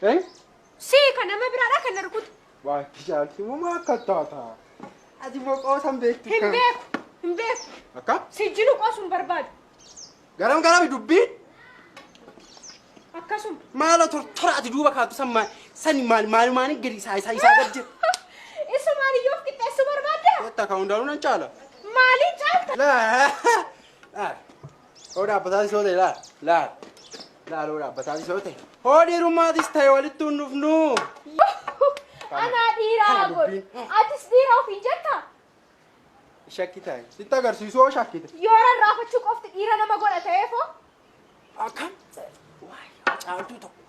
Eh? Si kan nama biraadha kan na rukute. Waa caaltu moo akka taata? Ati moo qoosan beektu Hin beeku. Hin beeku. Akka? Si jiru qoosuun barbaadu. Garam garami dubbiin? Akkasuma. Maala tortora ati duuba kaattu san maal sani maal maal maaliin gadi isaa isaa isaa gad jira. Isumaan iyyuu of qixxeessuu barbaadda? Wanta ka hundaanuu nan caala. Maaliin caalta? Laa laa hoo dhaabbataatis yoo ta'e laa laa laa hoo dhaabbataatis yoo ta'e hoo dhiirummaatis ta'e walitti hin dhufnu. Anaa dhiiraa Kana godhu. dubbiin. Atis dhiira ofiin jettaa? Shakki ta'e sitti agarsiisu hoo shakkite. Yoo rarraafachuu qofti dhiira nama godha ta'eefoo? Akkam waayee caaltuu tokko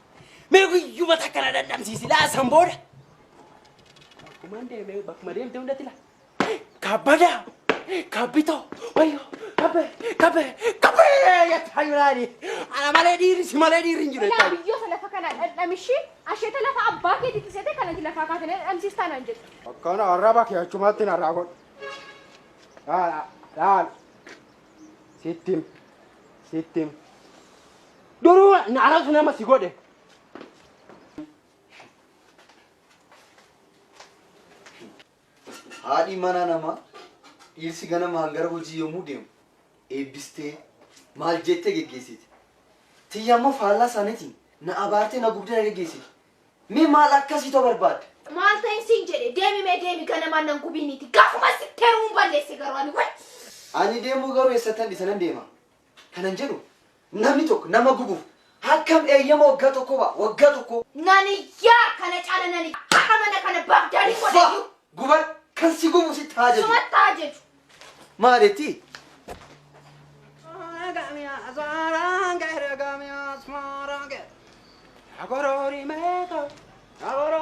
mee guyyuma takka na dadhabsiisi laa san booda. Bakkumaan deemee bakkuma deemte hundatti laa. Kabbadaa kabbitoo wayyoo kabbee kabbee kabbee jettaa jiraani. Ana malee dhiirri si malee dhiirri hin jiru Ilaa jettaa. biyyoota lafa kanaa dhandhamishii asheeta lafa abbaa keetiitti seete kanatti lafaa kaatanii dhandhamsiistaa naan jedhu. Akkana arraba kee achumatti narraa godhu. Laala laala sittim sittim. Duruu anatu nama si godhe. Haadhi mana namaa dhiirsi ganamaan gara hojii yommuu deemu eebbistee maal jettee geggeessiti. Tiyya immoo faallaa isaaniitiin na abaartee na gubdee na geggeessiti. Mee maal akkasii ta'uu barbaadda? Maal ta'in siin jedhe deemi mee deemi ganamaan nan gubiiniiti gaafuma sitti heerumuun balleesse garuu ani way. Ani deemuu garuu eessattan dhiisa nan deema. Kanan jedhu namni tokko nama gubuuf akkam eeyyama waggaa tokkoo ba'a waggaa tokkoo. Nan iyyaa kana caala nan iyyaa har'a mana kana baabdaanii Uffaa godhe guban kan si gubu sitti haa jaju. sumatti haa jechu. Maal jetti?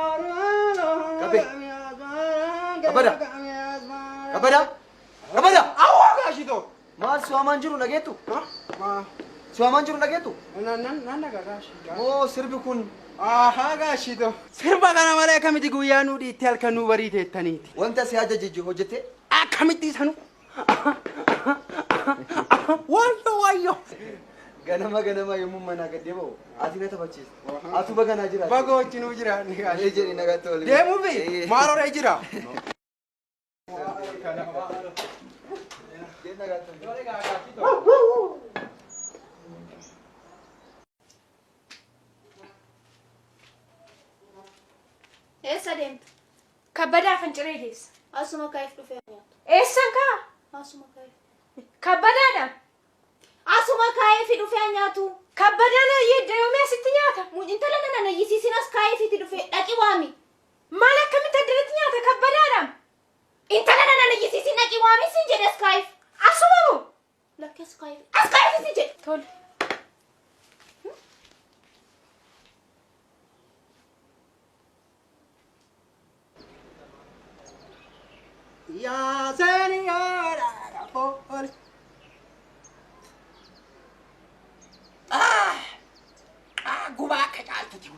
Kabe. Kabada. Kabada. Kabada. Awwa gaashitoo. Maal si waamaan jiru dhageettu? Ma Si waamaan jiru dhageettu? nan nan nan dhaga gaashi. Moo sirbi kun Ahaa gaashitoo. Sirba kana malee akkamitti guyyaa nuu dhiittee halkan nuu bariiteettaniiti. wanta si ajaje hojjettee Akkamitti isanu? Wayyo wayyo. ganama ganama yommuu manaa gad deebi'u ati na taphachiista. Atu baganaa jiraata. Baga wajjinuu jiraanne Ee gaashitoo. jedhi nagaatti waliin. Deemuufi maal horee jira? Jedhi nagaatti waliin. Eessa deemta? Kabbadaa fanciree geessa. Asuma kaa'eef dhufee nyaatu. Eessan kaa? Asuma kaa'eef. Kabbadaadha. Asuma kaa'eef dhufee nyaatu. Kabbadaan yeedda yoomii asitti nyaata? Intala nana na iyyisiisin as kaa'eefiiti dhufee dhaqi waami. Maal akkamitti addanatti nyaata kabbadaadha? Intala nana na iyyisiisin dhaqi waami siin jedhe as kaa'eef. Asuma moo? Lakki as kaa'eef. As kaa'eef siin jedhe. Tole. Yaa seeniyoodha fooli. Gubaa akka caaltuti.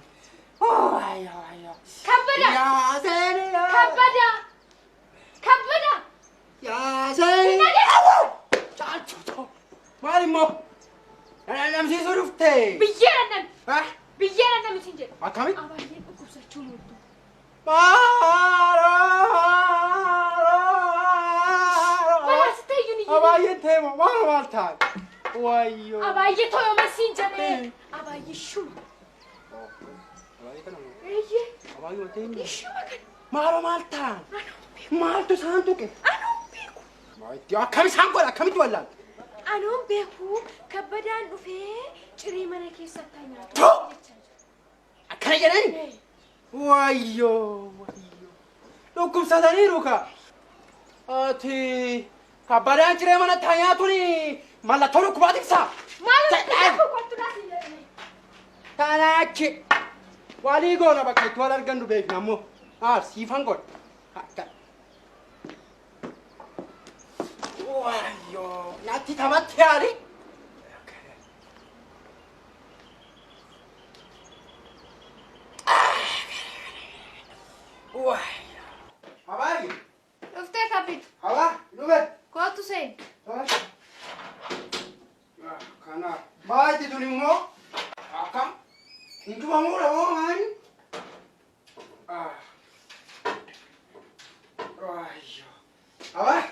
Waayyo waayyo. Kabbadaa! Yaa seeniyoodha. Kabbadaa! Kabbadaa! Yaa seeniyoodha. Caaltuutu. Maal immoo? Dhandhamsiisuu dhufte. Biyyee dhandhame! Ah, Biyyee dhandhame siin jedhe. Akkamitti? Abaayyeen dhukkubsachuu moottu. Maal sitti iyyuu ni Abaayyeen teema maal maal taate? Wayyoo. Abaayyee tooyoma siin jedhe. Abaayyee shuma. Eeyyee. Abaayyee teema. Ishuma kana. Maal maal ta'an? Maaltu isaan tuqe? Anuun beeku. Akkam isaan godha akkamitti wallaalte? Anuun beeku kabbadaan dhufee ciree mana keessatti nyaatu. Too! Akkana jedhani? Wayyoo wayyoo. Dhukkubsataniiru ka. Ati kabbadaan ciree mana taa nyaatuun mallattoo dhukkubaati ibsaa. Maal beeku kottu laati jedhame. Tanaachi. Walii goona bakka itti wal argannu beekna ammoo. Haa siifan godha. Akka. Wayyoo natti taphatti yaali. Wayyoo. Habaayi. Dhuftee kabbitu. Habaa dhufe. Kootu seeni. Kana baay'ee tun immoo akkam hin cufamuudha moo maali? Waayyoo. Abaa.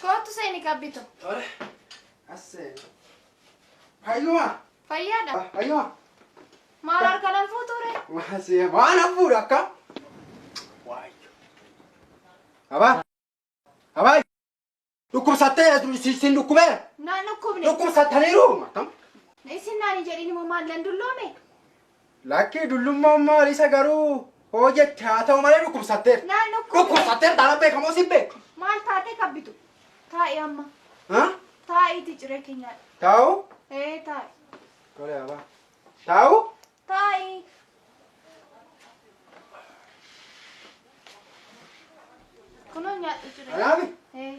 Kootu seeni kabbitu. Tole. As seeni. Fayyuma. Fayyaadha. Fayyuma. Maal harka nan fuuture? Waan hafuudha akka. Waayyoo. Abaa. Abaa. Dhukkubsattee sin dhukkubee. Naan dhukkubne. Dhukkubsattaniiru. Akkam. Isin naan hin jedhin immoo maal nan dulloome? Lakkii dullummaan maal isa garuu hoo jette haa ta'u malee dhukkubsatteef. Naan dhukkubne. Dhukkubsatteef taanaan beekamoo si beeku. Maal taatee kabbitu? Taa'i amma. Ha? Taa'iiti ciree keenyaadha. Taa'u? Ee taa'i. Tole abaa. Taa'u? Taa'i. Kunoo nyaadhu ciree. Anaafi? Ee.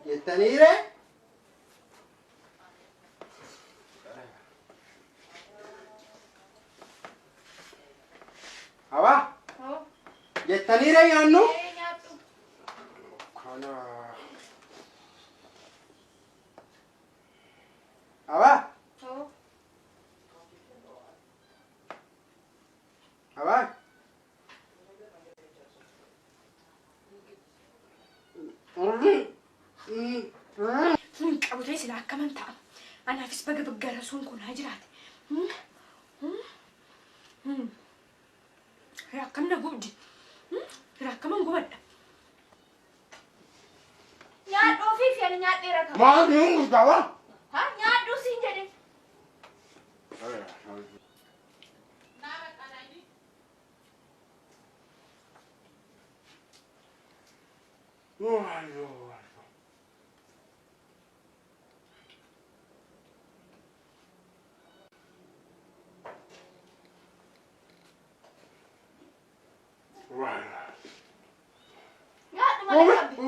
Jettaniire? Abaa? Hoo. Jettaniire nyaannu? Ee nyaadhu. Kana. Abaa? Hoo. Abaa? Sun qabu ta'e sila akkaman ta'a. Anaafis baga baggarasuun kun haa jiraate. Akkam na gubdi. Akkaman gubadha. Nyaadhu ofii fi ani nyaadheera qaba. Maal niin gurgurtaa? Ha nyaadhu siin jedhe. Nyaadhu malee qabbi.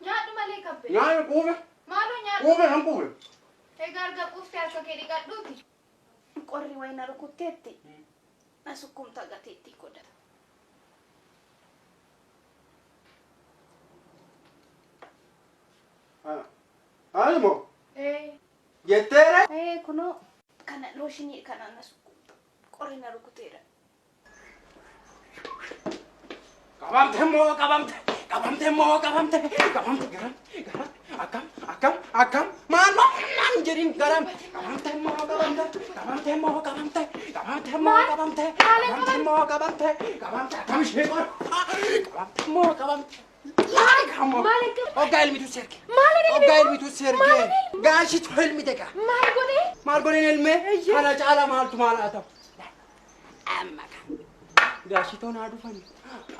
Nyaadhu malee qabbi. Nyaanni quufe. Maaloo nyaadhu. Quufe nan quufe. Egaa erga quuftee harka kee dhiqadhuuti. Qorri wayina rukutteetti. Na sukkumta gateettii godhata. Ani moo? Ee. Jetteere? Ee kunoo kana looshinii kana na sukkumta. Qorri na rukuteera. Qabamte moo qabamte? Qabamte moo qabamte? Qabamte garam garam akkam akkam akkam maal maal naan jedhin garam qabamte moo qabamte? Qabamte moo qabamte? Qabamte moo qabamte? Qabamte moo qabamte? Qabamte akkam ishee godhu? Qabamte moo qabamte? Laali kammoo. Maal akka Hoggaa ilmitu serge. Maal ilmi Hoggaa ilmitu serge. Maal ilmi? Gaashitu ilmi gaa. Maal godhee? Maal godheen ilmee? Kana caala maaltu maal haa ta'u? Amma kan. Gaashitoo naa dhufani.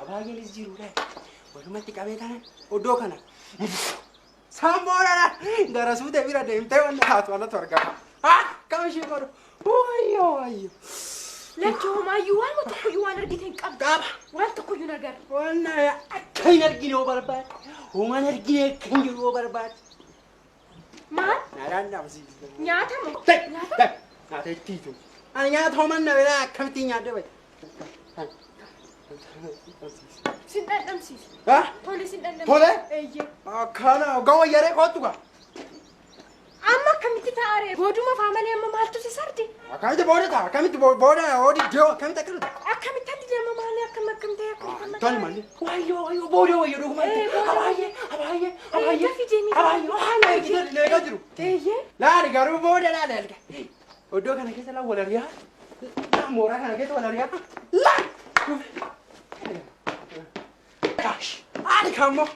Abaayyeenis jiruudha. Walumatti qabee tanan oddoo kana. Saan boodadha. Gara suutee bira deemtee wanna taatu anatu argama. Akkam ishee godhu. Wayyoo wayyoo. Lakkii homaayyuu waan tokkoyyuu waan argite hin qabdu. Qaba. Waan tokkoyyuu hin agarre. Wanna akka hin argine yoo barbaade. Homaan argine akka hin jiru yoo barbaade. Maal? Naadhaan dhabsiisa. Nyaata moo? Nyaata? Nyaata ittiitu. Ani nyaata homan na biraa akkamittiin nyaadde bahe. Sin dhandhamsiisu. Ha? Tole sin dhandhamsiisu. Tole? Eeyyee. Akkana hoggaa wayyaree kootu gaa. Amma akkamitti taa'aree? Booduma faa malee amma maaltu si sardi? Akkamitti booda ta'a? Akkamitti booda oodi dee'oo akkamitti akkana ta'a? Akkamitti ati deema maali akkam akkam ta'e akkamitti amma Tole malee. Wayyoo wayyoo booda wayyoo dhugumatti. Ee, booda. Abaayyee abaayyee abaayyee. Dafii deemii. Abaayyee waan eegite leegaa jiru. Eeyyee. Laali garuu booda laali alga. Oddoo kana keessa laa wal ariyaa. Laa mooraa kana keessa wal ariyaa. Laa. Kaash. Ani kammoo.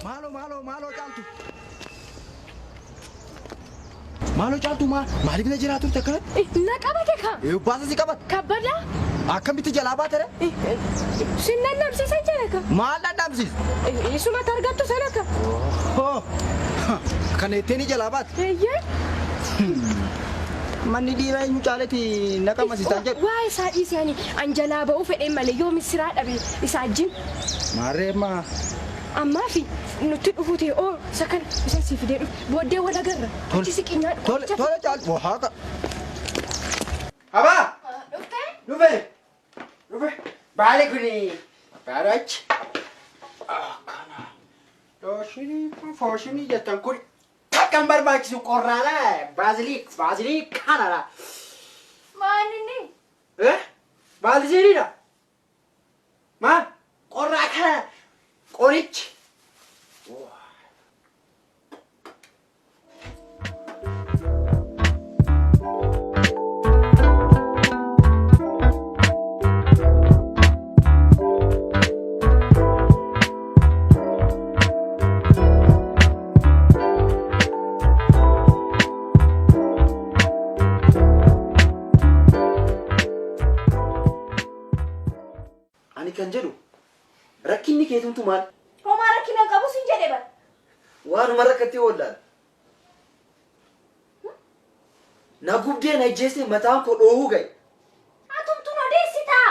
Maaloo maaloo maaloo caaltu. Maaloo caaltu maaliif na jiraa turte akkanatti? Na qabate ka. Baasa si qabate. Kabbadaa. Akkamitti jalaa baate ree? Sin dhandhamsiisan jala ka. Maal dhandhamsiis? Isumatti argattu sana ka. Hoo! Kana ittiin jalaa baate. Eeyyee. Manni dhiiraa eenyu caaleti na qammasistaan jedhu. Waa isaa dhiisee ani an jalaa ba'uu fedheen malee yoo missiraa dhabe isaa wajjin. Maarree maa. Ammaa fi nutti dhufuu ta'e oo isa kana isa sii fidee dhufe booddee wal agarra. Achi siqii nyaadhu. Tole tole caaltu. Waa Abaa! Dhuftee? Dhufe! Dhufe! Baali kuni baalachi. Akkana. Looshinii kun fooshinii jettan kun takka hin barbaachisu qorraadha. Baaziliik baaziliik kanadha. Maal inni? Eh? Baaziliidha. Maal? Qorraa kana qorichi. Ani kan jedhu rakkinni keetumtu maal? Homaa rakkina hin qabu siin jedhe bar. Waanuma rakkattee wallaala. Na gubdee na ijjeestee mataan koo dhoohuu ga'e. Atumtuun odeessitaa?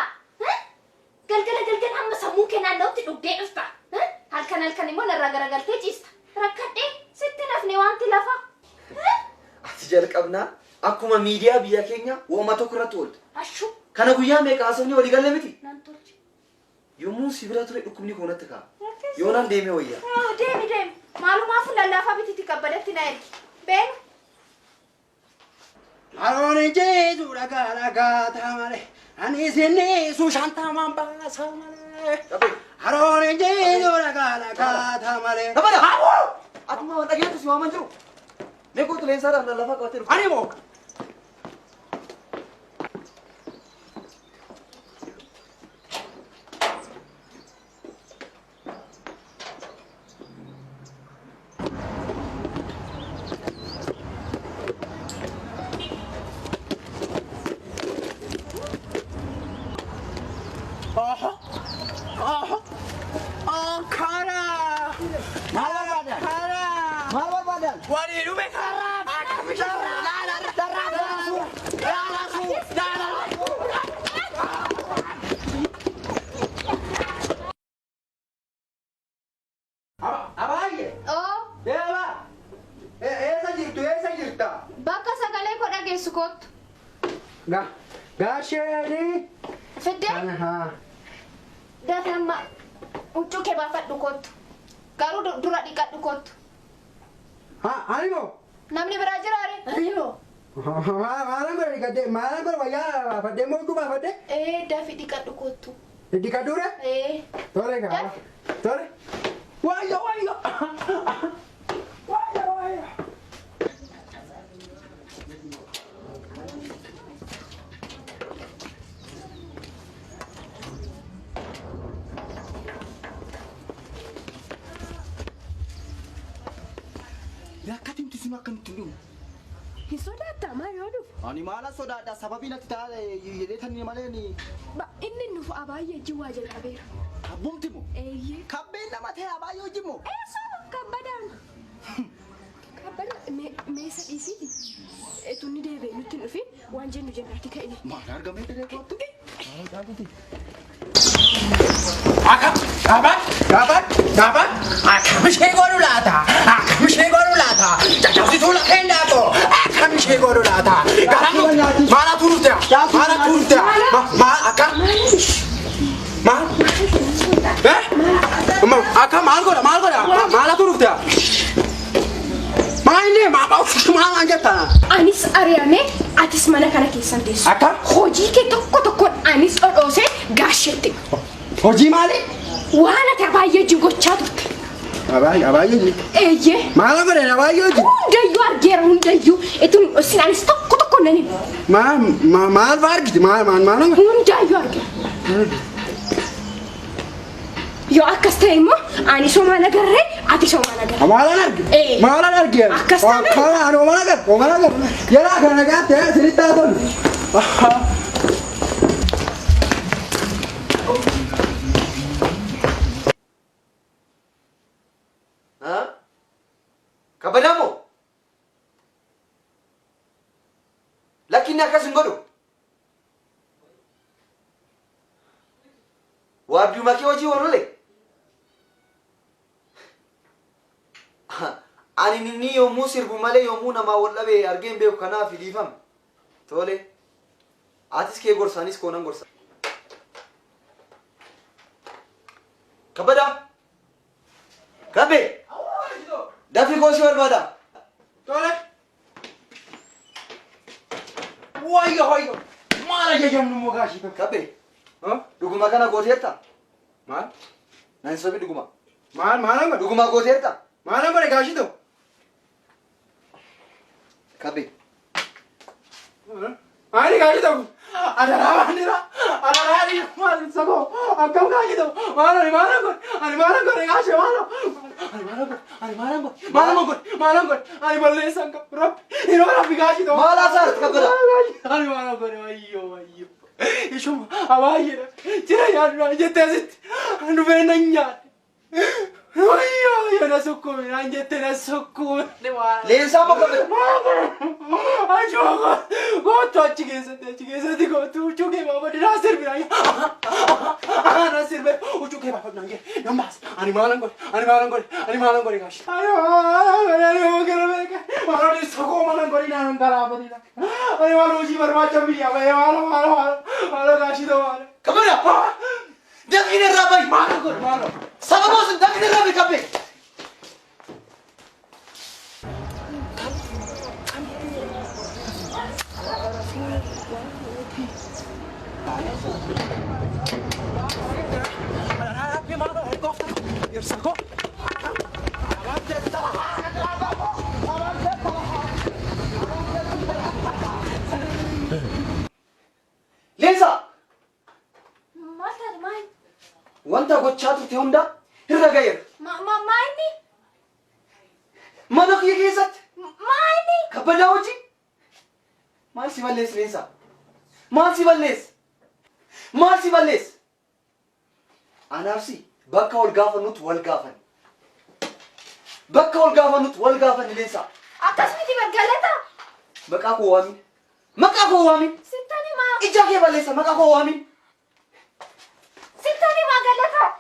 Galgala galgala hamma sammuu kee naanna'utti dhugdee dhufta. Halkan halkan immoo narraa garagaltee ciista. Rakkadhee sitti hin hafne wanti lafaa. Ati jalqabnaa akkuma miidiyaa biyya keenyaa wooma tokko irratti oolta. Ashuu Kana guyyaa meeqa haasofnee walii galle miti? nan tolche. Yommuu si bira ture dhukkubni koo natti ka'a. Yoonaan deemee wayyaa. Deemi deemi. Maalumaafuu lallaafaa bititti kabbadatti na ergi. Beenu. Haroon ijjeetu dhagaa dhagaa ta'a malee. Ani isinniisu shantamaan baasa malee. Haroon ijjeetu dhagaa dhagaa ta'a malee. Kabada! Atuma waan dhageettu si waaman jiru. Mee kootu leensaadhaan lallaafaa qabattee dhufte. Ani moo? Oho! Oho! Kara! Maal barbaadan? Kara! Maal barbaadan? Waliin dhume kara! Abaayyee! Oo Eeba! Eessa jirtu? Eessa jirta? bakka sagalee koo dhageessu kottu. Gaasheeni! Fiddee dafii amma huccuu kee baafadhu kottu. Garuu dura dhiqadhu kottu. Ani moo? Namni biraa jira ree? Ani moo? Maalan godhe dhiqadhee? Maalan godhe wayyaa baafadhee moo huccuu baafadhee? Ee dafii dhiqadhu kottu. Dhiqadhuure? Ee. Tole gaa. Tole. Wayyo wayyo! Wayyo wayyo! Akkatti sun akkamitti hin dhumu? Hin sodaattaa maal yoo dhufu? Ani maala sodaadha sababii natti ta'a jedhee malee ni Inni nuuf abaayyee wajjin waa jalqabeera. abbumti moo? Eeyyee. Kabbeen nama ta'e abaayyee hojii moo? Eessuma kabbadaan. Kabbada meesa dhiisiiti. Tunni deebi'ee nutti hin dhufin waan jennu jennaati ka'ine. Maal argamee dhiree kootu? Akka gaafan gaafan gaafan akkam ishee godhu laata? Akkam ishee godhu laata? Caccabsituu lafeen daakoo akkam ishee godhu laata? Gara maala tuurte maala tuurte maal akka maal eh akka maal godha maal godha maala tuurte maal inni maal maal jettaa? Anis ari'amee atis mana kana keessan teessu. Akka? Hojii kee tokko tokkoon anis dhodhoosee gaasheetti. Hojii maali? Waan ati abaayyee wajjin gochaa turte. Abaayyee hojii. Eeyyee. Maal godhan abaayyee hojii? Hundayyuu argeera hundayyuu. Itun isin anis tokko tokko nan himu. Maal maal fa'aa argite maal maal maal? Hundayyuu argeera. Yoo akkas ta'e immoo ani somaan agarree ati somaan agarree. Maalan arge? Ee. Maalan arge? Akkas taanaan- Kana ani homaan agarre homaan agarre. Yeroo kana nagaatti sirriitti haa tolu. Kabadamoo? Lakki inni akkas hin godhu. Waardiyuma kee hojii oolole. Ani inni yommuu sirbu malee yommuu namaa wal dhabe argee hin beeku, kanaaf dhiifama. Tole. Atis kee gorsa, anis koo nan gorsa. Kabbadaa! Kabbee! Dafii koo si barbaada. Tole. Wayyo wayyo. Maal ajajamnu immoo gaashii tokko? Kabbee! Dhuguma kana gooteerta? Maal? Nan hin sobi, dhuguma. Maal maal godhe? Dhuguma gooteerta? Maal godhe gaashii tokko? Kabbee! Maali gaashii tokko? Adaraa baanira. Adaraa maal saboo akkam gaashii tokko? Maal ani maal godhe? Ani maal godhe gaashii maal? Ani maal godhe? Ani maal godhe? Maal godhe? Maal godhe? Ani balleessan qabu. Rabbi yeroo rabbi gaashii tokko. Maal haasa'arti Kabbadaa? Ani maal godhe? Wayyoo wayyoo. Ishuma abaayyeedha. Jira yaadu jettee asitti dhufee nan nyaadhe. Wayyoo wayyoo, na sukkuumi naan jettee na sukkuumi. Leensaa moo Kabbadaa? Achuma kootu, achi keessatti kootu, huccuu kee baafadhu naa sirbi naa sirbe, huccuu kee baafadhu naan jedhe nan baasa. Ani maalan godhe? Ani maalan godhe? Ani maalan godhe gaashi? Ani maalan godhe? Ani yoo gara beeka maal odeessa koo maalan godhe? Naan galaafatidha. Ani maal hojii barbaacha biyya bahee? Maalo maalo maalo maalo gaashii ta'u maalo. Kabbadaa! Dafii irraa bahi! Maalan godhe maalo? Sababa sun dafii irraa bahi, Kabbee! Leensaa! Maal taate, maal? Wanta gochaa turte hunda irra ga'eera. Maal? Mana kiyya keessatti Maal? Kabbadaa wajjin maal si balleessi, Leensaa? Maal si balleessi? Maal si balleessi? Anaaf si bakka wal gaafannutti wal gaafanne. Bakka wal gaafannutti wal gaafanne, Leensaa. Akkas miti Galata. Maqaa koo waamin. Maqaa koo waamin. Sittan himaa. Ija kee balleessa, maqaa koo waamin. Sittan himaa, Galata.